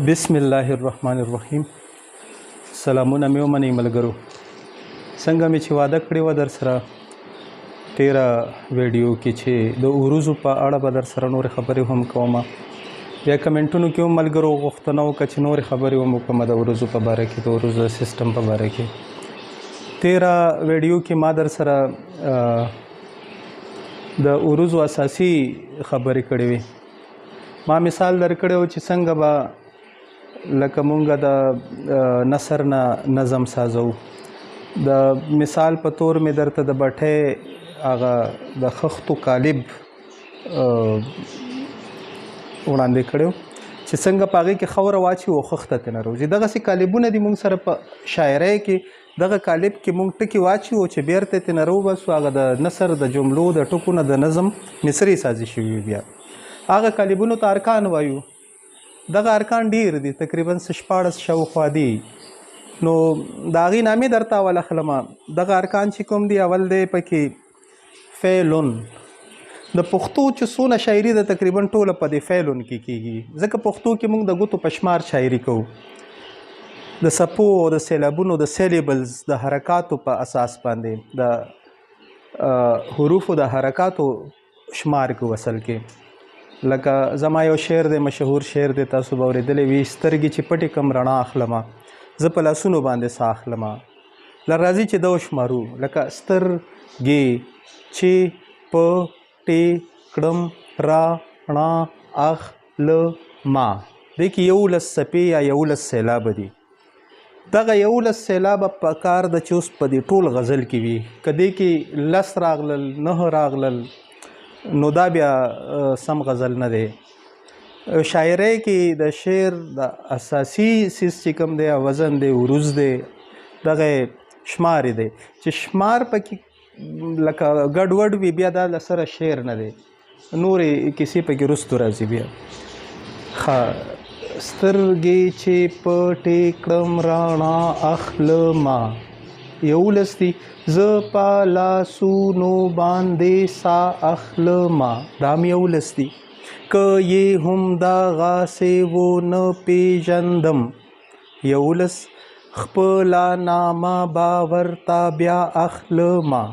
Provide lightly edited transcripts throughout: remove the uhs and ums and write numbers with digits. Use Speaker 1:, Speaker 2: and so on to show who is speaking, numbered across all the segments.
Speaker 1: بسم الله الرحمن الرحیم. سلامونه مې ومنئ ملګرو. څنګه مې چې وعده کړې وه در سره تیره ویډیو کې چې د عروضو په اړه به در سره نورې خبرې هم کوم، بیا کمنټونو کې هم ملګرو غوښتنه وکړه چې نورې خبرې هم وکړم د عروضو په باره کې، د عروضو د سیستم په باره کې. تیره ویډیو کې ما در سره د عروضو اساسي خبرې کړې وې. ما مثال درکړی و چې څنګه به لکه مونږ د نثر نه نظم سازو. د مثال په تور مې درته د بټۍ هغه د خښتو قالب وړاندې کړی چې څنګه په هغې کې خاوره واچوي او خښته ترې نه راوځي. دغسې قالبونه دي مونږ سره په شاعرۍ کې. دغه قالب کې مونږ ټکي واچوو چې بیرته ترې نه راوباسو، هغه د نثر د جملو د ټکو نه د نظم مصرې سازي شوي. بیا هغه قالبونو ته ارکان وایو. دغه ارکان ډیر دي، تقریبا څه 16 شاوخوا دي. نو د هغې نامې درته اول اخلم. دغه ارکان چې کوم دي، اول دی پکې فعلن. د پښتو چې څونه شاعري ده تقریبا ټوله په دې فعلن کې کیږي، ځکه پښتو کې موږ د ګوتو په شمار شاعري کوو، د څپو او د سیلابونو د syllables د حرکاتو په اساس باندې، د حروفو د حرکاتو شمار کو اصل کې. لکه زما یو شعر دی، مشهور شعر دی، تاسو به اورېدلی وي: سترګې چې پټې کم رڼا اخلمه، زه په لاسونو باندې ساه اخلمه. لر راځي چې دا وشمارو، لکه سترګې چې په ټې کړم را ڼا اخ ل ما، دې کې 11 څپې یا 11 سیلابه دي. دغه 11 سیلابه په کار ده چې اوس په دې ټول غزل کې وي. که دې کې 10 راغلل، 9 راغلل، نو دا بیا سم غزل نه دی. شاعرۍ کې د شعر د اساسي څیز چې کوم دی، وزن دی، عروض دی، دغه شمار دی. چې شمار پکې لکه ګډوډ وي، بیا دا له سره شعر نه دی، نورې کیسې پکې وروستو راځي. بیا ښه، سترګې چې پټې کړم رڼا اخلمه، 11 دي. زه په لاسونو باندې سا اخلمه، دا هم 11 دي. که یې هم دغسې ونه پېژندم، 11. خپله نامه به ورته بیا اخلمه،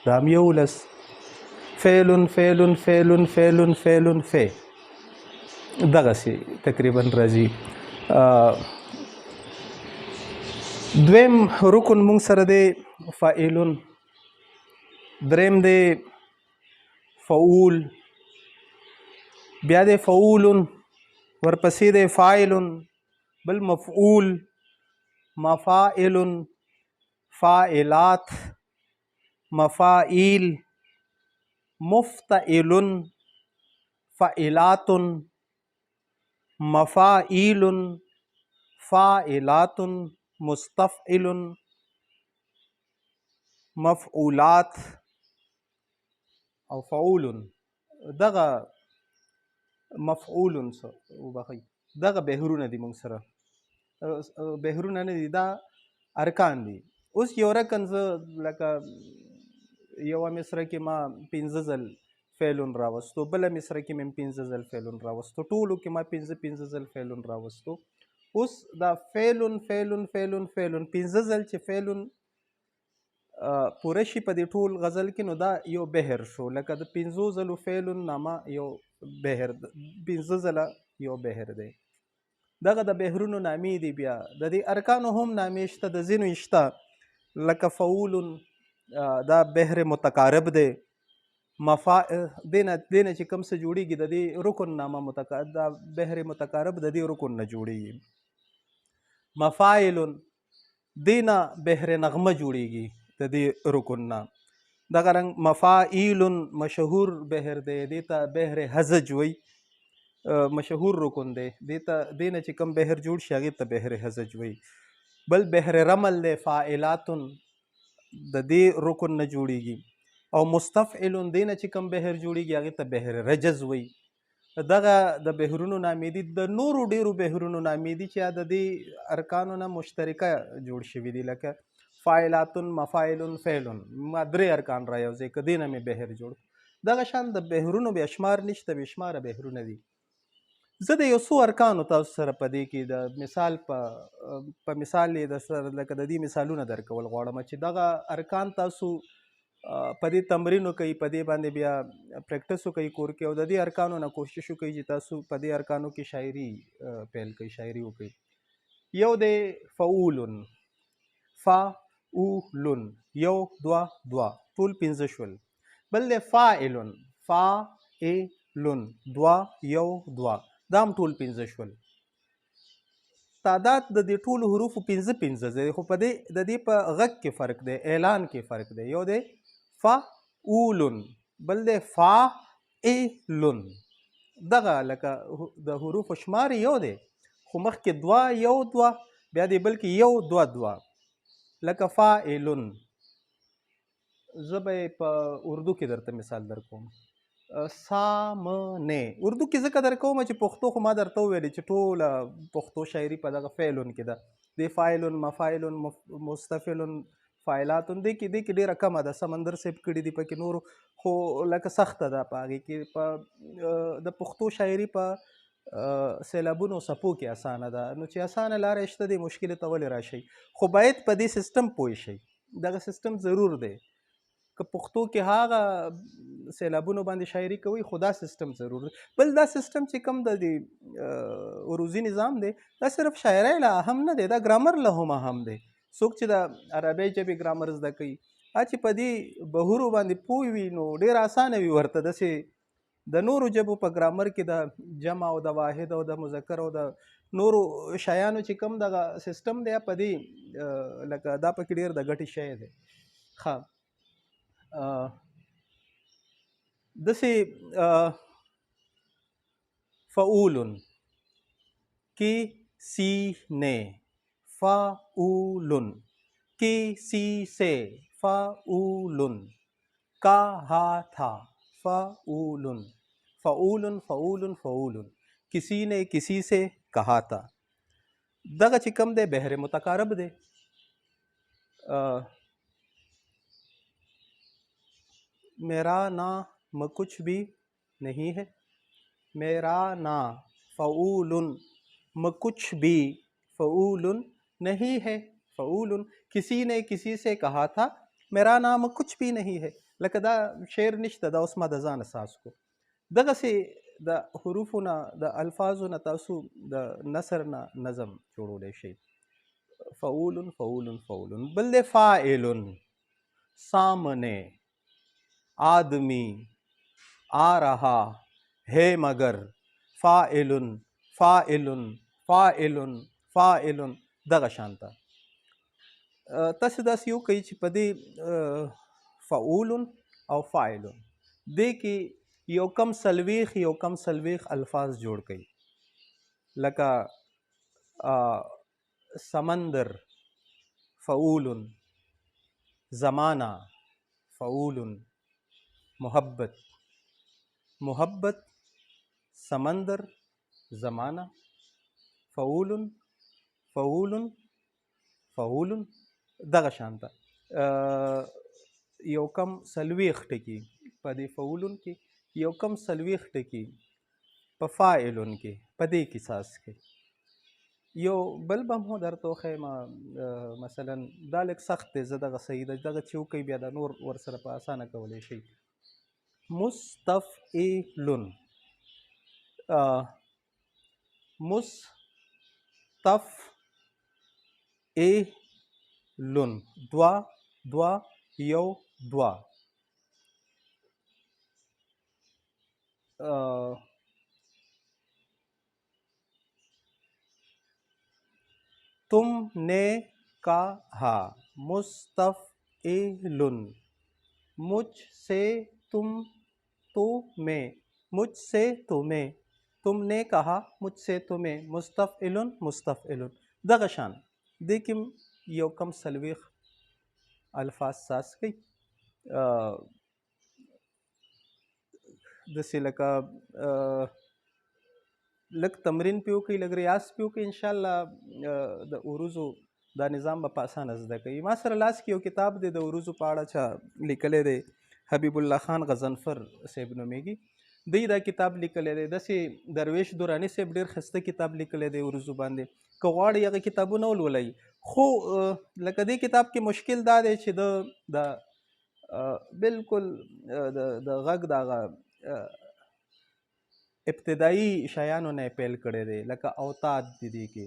Speaker 1: دا هم 11. فعل فعل فعل فعل فعل فع، دغسې تقریبا راځي. دویم رکن مونږ سره دی فاعلن، دریم دی فعول، بیا دی فعولن، ورپسې دی فاعلن، بل مفعول، مفاعل، فاعلات، مفاعیل، مفتعل، فعلات، مفاعیل، فاعلات، مستفعل، مفعولات او فعول. دغه مفعول وبخښئ، دغه بحرونه دي مونږ سره. بحرونه نه دي، دا ارکان دي. اوس یو رکن زه لکه یوه مصره کې ما 5 ځل فعلون راوستو، بله مصره کې مې 5 ځل فعلون راوستو، ټولو کې ما 5 5 ځل فعلون راوستو. اوس دا فعلون فعلون فعلون فعلون 5 ځل چې فعلون پوره شي په دې ټول غزل کې، نو دا یو بحر شو. لکه د 5 ځلو فعلون نامه یو بحر، 5 ځله یو بحر دی. دغه د بحرونو نامې دي. بیا د دې ارکانو هم نامې شته، د ځینو یې شته، لکه فعول دا بحر متقارب دی. مفا دینه دینه چې کوم څه جوړیږي د دې رکن نامه دا بحر متقارب د دې رکن نه جوړیږي. مفاعل دینه بحر نغمه جوړیږي د دې رکن نه. دغه رنګ مفاعیل مشهور بحر دی، دې ته بحر هزج وایي، مشهور رکن دی. دې ته دینه چې کوم بحر جوړ شي هغې ته بحر هزج وایي. بل بحر رمل دی، فاعلات د دې رکن نه جوړیږي. او مستفعل دینه چې کوم بحر جوړیږي هغې ته بحر رجز وایي. دغه د بحرونو نامې دي. د نورو ډیرو بحرونو نامې دي چې د دې ارکانو نه مشترکه جوړ شوي دي، لکه فاعلات، مفاعل، فعل. ما درې ارکان را یوځای که دې نه مې بحر جوړ. دغه شان د بحرونو بې شمار نشته، بې شماره بحرونه دي. زه د یو څو ارکانو تاسو سره په دې کې د مثال په مثال یې د سره لکه د دې مثالونه درکول غواړم چې دغه ارکان تاسو په دې تمرین وکړئ، په دې باندې بیا پریکټس وکړئ کور کې، او د دې ارکانو نه کوشش وکړئ چې تاسو په دې ارکانو کې شاعري پیل کړئ، شاعري وکړئ. یو دی فعولن، فا او لن، یو دوه دوه، ټول پنځه شول. بل دی فاعلن، فا ای لن، دوه یو دوه، دا هم ټول پنځه شول. تعداد د دې ټولو حروفو پنځه پنځه دی، خو په دې د دې په غږ کې فرق دی، اعلان کې فرق دی. یو دی فا اولن، بل دی فا ای لن. دغه لکه د حروفو شمار یو دی، خو مخکې دوه یو دوه، بیا دی بل کې یو دوه دوه، لکه فاعلن. زه به یې په اردو کې درته مثال درکوم. سامنه اردو کې ځکه درکوم چې پښتو خو ما درته وویلې چې ټوله پښتو شاعري په دغه فعلن کې ده. د فاعلن، مفاعلن، مستفعلن، فاعلاتن، دې کې ډېره کمه ده. سمندر صاحب کړي دي پکې نورو، خو لکه سخته ده په هغې کې. په د پښتو شاعري په سیلابونو څپو کې اسانه ده، نو چې اسانه لاره شته دې مشکلې ته ولې راشئ؟ خو باید په دې سیستم پوه شئ، دغه سیستم ضرور دی. که پښتو کې هغه سیلابونو باندې شاعري کوي، خو دا سیستم ضرور دی. بل دا سیستم چې کوم د دې عروضي نظام دی، دا صرف شاعرۍ له اهم نه دی، دا ګرامر له هم اهم دی. څوک چې د عربۍ ژبې ګرامر زده کوي، چې په دې بهورو باندې پوه وي، نو ډېر اسانه وي ورته. داسې د نورو ژبو په ګرامر کې د جمع او د واحد او د مذکر او د نورو شیانو چې کوم دغه سیستم دی، په دې لکه دا پکې ډېر د ګټې شی دی. ښه، داسې فعولن کی سی نه، فعولن کی سی سے، فعولن کا ہا تھا، فعولن فعولن فعولن فعولن، کسی نے کسی سے کہا تھا. دغه چې کوم دی بحر متقارب دی. میرا نام کچھ بھی نہیں ہے، میرا نا فعولن م کچھ بھی فعولن نہیں ہے، فعولن کسی نے کسی سے کہا تھا میرا نام کچھ بھی نہیں ہے. لکه دا شعر نشته، دا اوس ما د ځانه ساز کو. دغسې د حروفو نه د الفاظو نه تاسو د نثر نه نظم جوړولی شئ. فعولن فعولن فعولن. بل دی فاعلن، سامنے آدمی آ رہا ہے مگر، فاعلن فاعلن فاعلن فاعلن، دغه شانته. تاسو داسې یو کوئ چې په دې فعولن او فاعلن دې کې یو کم څلوېښت یو کم څلوېښت الفاظ جوړ کړئ. لکه سمندر فعولن، زمانہ فعولن، محبت محبت، سمندر، زمانہ، فعولن فعولن فعولن، دغه شانته. یو کم څلوېښت ټکي په دې فعولن کې، یو کم څلوېښت ټکي په فاعلن کې، په دې کې ساز کې. یو بل به هم درته وښیم، مثلا دا لږ سخت دی، زه دغه صحیح ده، دغه چې وکړئ بیا دا نور ورسره په اسانه کولی شئ. مستفعلن، مستفعلن، دوه دوه یو دوه. تم نے کہا مستفعلن، مجھ سے تم تو میں، مجھ سے تمہیں، تم نے کہا مجھ سے تمہیں، مستفعلن مستفعلن، دغه شان. دې کې یو کم څلوېښت الفاظ ساز کړئ. داسې لکه لږ تمرین پې وکړئ، لږ ریاض پې وکړئ، انشاءالله د عروضو دا نظام به په اسانه زده کوي. ما سره لاس کې یو کتاب دی د عروضو په اړه چا لیکلی دی، حبیب الله خان غضنفر صاحب نومېږي. دی دا کتاب لیکلی دی. داسې درویش دراني صاحب ډېر ښایسته کتاب لیکلی دی عروضو باندې، که غواړئ هغه کتابونه ولولئ. خو لکه دې کتاب کې مشکل دا دی چې د بالکل د غږ دغه ابتدایي شیانو نه یې پیل کړی دی، لکه اوتاد دی دې کې،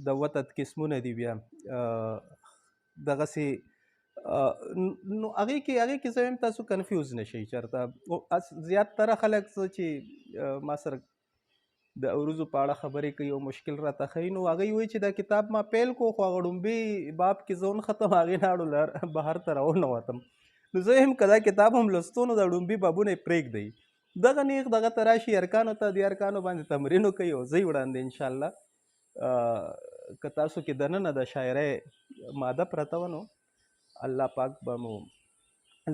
Speaker 1: د وتد قسمونه دي، بیا دغسې نو هغې کې زه وایم تاسو confuse نه شئ چېرته. زیاتره خلک څه چې ما سره د عروضو په اړه خبرې کوي او مشکل راته ښیي، نو هغوی وایي چې دا کتاب ما پیل کو، خو هغه ړومبي باب کې زه ونښتم، هغې نه اړو لار بهر ته راونوتم. نو زه هم که دا کتاب هم لوستو نو دا ړومبي بابونه یې پرېږدئ، دغه نیغ دغه ته راشي ارکانو ته، دې ارکانو باندې تمرین وکړئ او ځئ وړاندې انشاءالله. که تاسو کې دننه د شاعرۍ ماده پرته وه نو الله پاک به مو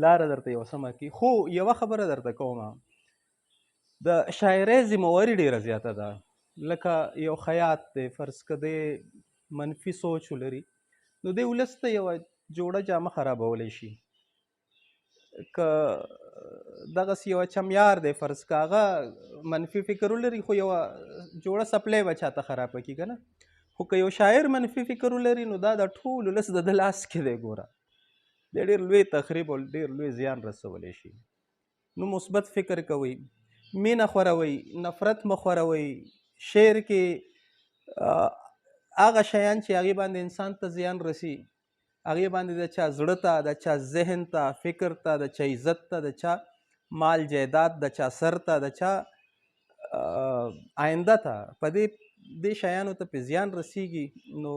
Speaker 1: لاره درته یوه سمه کړي. خو یوه خبره درته کوم، د شاعرۍ ذمهواري ډېره زیاته ده. لکه یو خیاط دی، فرض که دی منفي سوچ ولري نو دی ولس ته یوه جوړه جامه خرابولی شي. که دغسې یوه چمیار دی، فرض که هغه منفي فکر ولري خو یوه جوړه څپلۍ به چاته خرابه کړي که نه. خو که یو شاعر منفي فکر ولري نو دا د ټول ولس د ده لاس کې دی، ګوره دی ډېر لوی تخریب او ډېر لوی زیان رسولی شي. نو مثبت فکر کوئ، مینه خوروئ، نفرت مه خوروئ. شعر کې هغه شیان چې هغې باندې انسان ته زیان رسي، هغې باندې د چا زړه ته، د چا ذهن ته، فکر ته، د چا عزت ته، د چا مال جایداد، د چا سر ته، د چا آینده ته، په دې شیانو ته پې زیان رسیږي. نو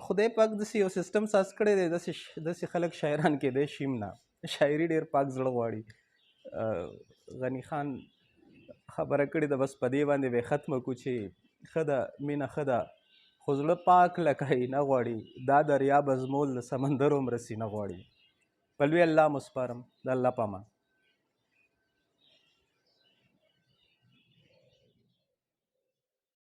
Speaker 1: خدای پاک داسې یو سیستم ساز کړی دی، داسې خلک شاعران کېدای شي هم نه. شاعري ډېر پاک زړه غواړي. غني خان خبره کړې ده، بس په دې باندې به یې ختمه کړو چې ښه ده مینه ښه ده، خو زړه پاک لکه یې نه غواړي، دا دریاب ازمول د سمندر عمره سینه غواړي. په لوی الله مو سپارم، د الله په امان.